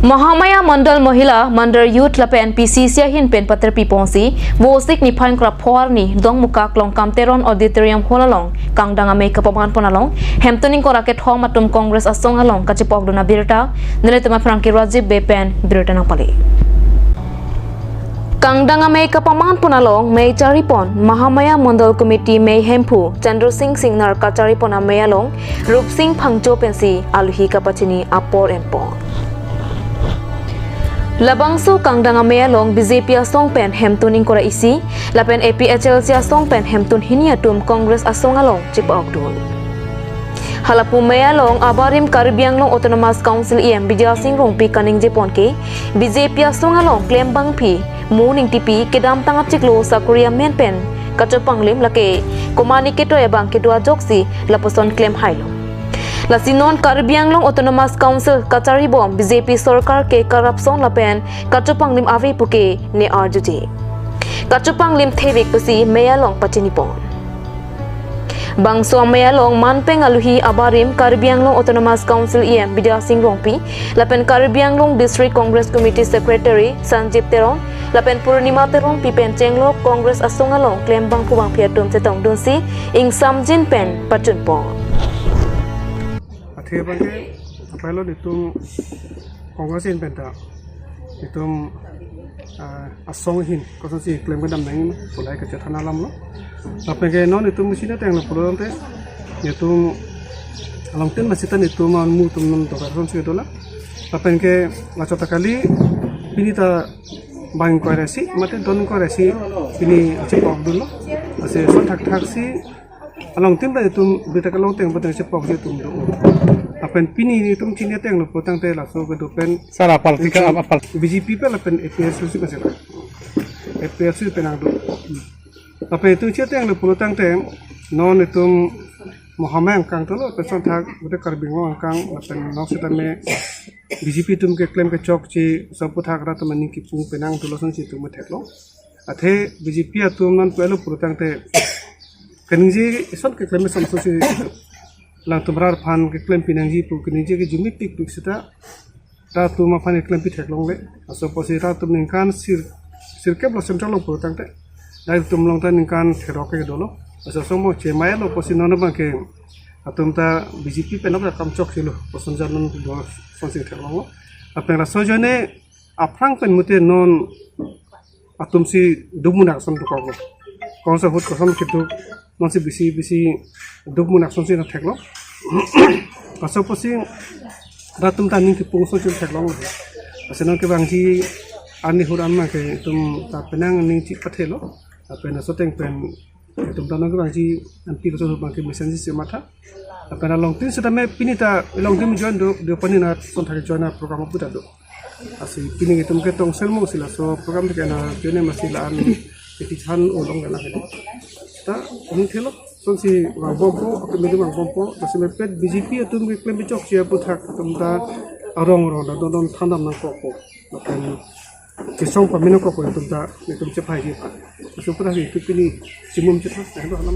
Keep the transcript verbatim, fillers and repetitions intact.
Mahamaya Mandal Mahila, Mandal Youth lapen P C C ahin pen paterpi ponsi, Vosik niphai ingkoi ra pho arni, Dongmukak Longkam Teron Auditorium Hall along, kangdang amei kapaman pon along, hemtun ingkoi ra kethom atum Congress asong along kachepokdun abirta, nelitum aphrang ke Rajib Bey pen birta nangpale. Kangdang amei kapaman pon along, mei charipon, Mahamaya Mandal Committee mei hemphu, Chandra Singh Singnar kacharipon amei along, Rupsing Phangcho pensi aluhi kapachini apor enpon. Labangso kangdang amei along B J P asong pen hemtun ingkoi ra isi, lapen A P H L C asong pen hemtun hini atum Congress asong along chepokdun. Halapu mei along abarim Karbi Anglong Autonomous Council E M Bidya Sing Rongpi kaningjepon ke, B J P asong along klembangpi, mo ningtipi, kedamtang achiklo sakori amen pen kachopanglim lake, komani ketoi abang kedo ajoksi lapuson klem hailo. Lasi non Karbi Anglong Autonomous Council kacharibom B J P sorkar ke corruption lapen kachopanglim ave puke ne arjuje. Kachopanglim thevek pusi mei along pachinipon. Bangso amei along manpeng aluhi abarim Karbi Anglong Autonomous Council E M Bidya Sing Rongpi, lapen Karbi Anglong District Congress Committee Secretary Sanjib Teron, lapen Purnima Teronpi pen chenglok Congress asong along klembangpo bangpi atum chetongdunsi ingsamjin pen pachunpon. Athe abangke, aphailo netum Congress ahin penta, netum, ah, asong ahin kosonsi klem kedam nangji pu lahai kachethan alamlo. Lapen ke non netum musi ne tenglo pulo tangte, netum along tin masita netum amu atum non dokar kosonsi dola. Lapen ke lachot ta kali, pini ta bang ingkoi ra isi, mate don ingkoi ra isi, pini chepokdunlo. Lasi son thakthak si along tin ta netum birta kelong teng pateng chepok si netum do. Lapen pini netum chini atenglo pulo tangte laso kedo pen Sar apal tika netum apal. B J P pen lapen A P H L C pen sera. A P H L C pen nangdo. Lapen netum chini atenglo pulo tangte non netum Mahamaya angkang dolo, lapen son thak, bote Karbi Anglong angkang, lapen non sitame B J P atum keklem kechokche, son aphuthak rat atum aning kipung penang dolo sonsi netum theklong. Athe B J P atum non pulo pulo tangte, kaningje ison keklem ison sonsi, alangtum rat aphan keklempi nangji pu kaningje ke jumit pikpik sita, rat atum aphan keklempi theklongle. Laso apotsi rat atum ningkan sir, sirkep lo central along pulo tangte, dak atum along ta ningkan therok ke dolo. Laso asomar chemai lo apotsi non abangke atum ta B J P pen ok kam chokchelo, koson jan non do sonsi theklonglo. Lapen laso ajoine aphrang pen mute non atum si dukmunak ason dokoklo. Kosonsi ahut koson keduk, non si bisi bisi dukmunak asonsi nangtheklo. Laso apotsi rat atum ta aning kipung asonsi theklong. Lasi non kevangji arni ahut an abangke netum ta penang aning chipathelo. Lapen laso ateng pen netum ta non kevangji anti koson ahut abangke mesenji si matha. Lapen along tin sitame pini ta along tin join do, do pani na son thak join a program aputa do. Lasi pini netum ke tong sermong si laso program ke na join masi la-an kiti chan ulong kena kena. Ta ini thelo sonsi vangbompo, atum ini vangbompo, lasi mepet B J P atum keklem kechokche aphuthak atum ta arong arong ta don don thandam nangkokpo. Lapen kesong pamina kokpo atum ta netum chephai ji pa. Laso aphuthak ke pini chimum chetha, eh, do alam.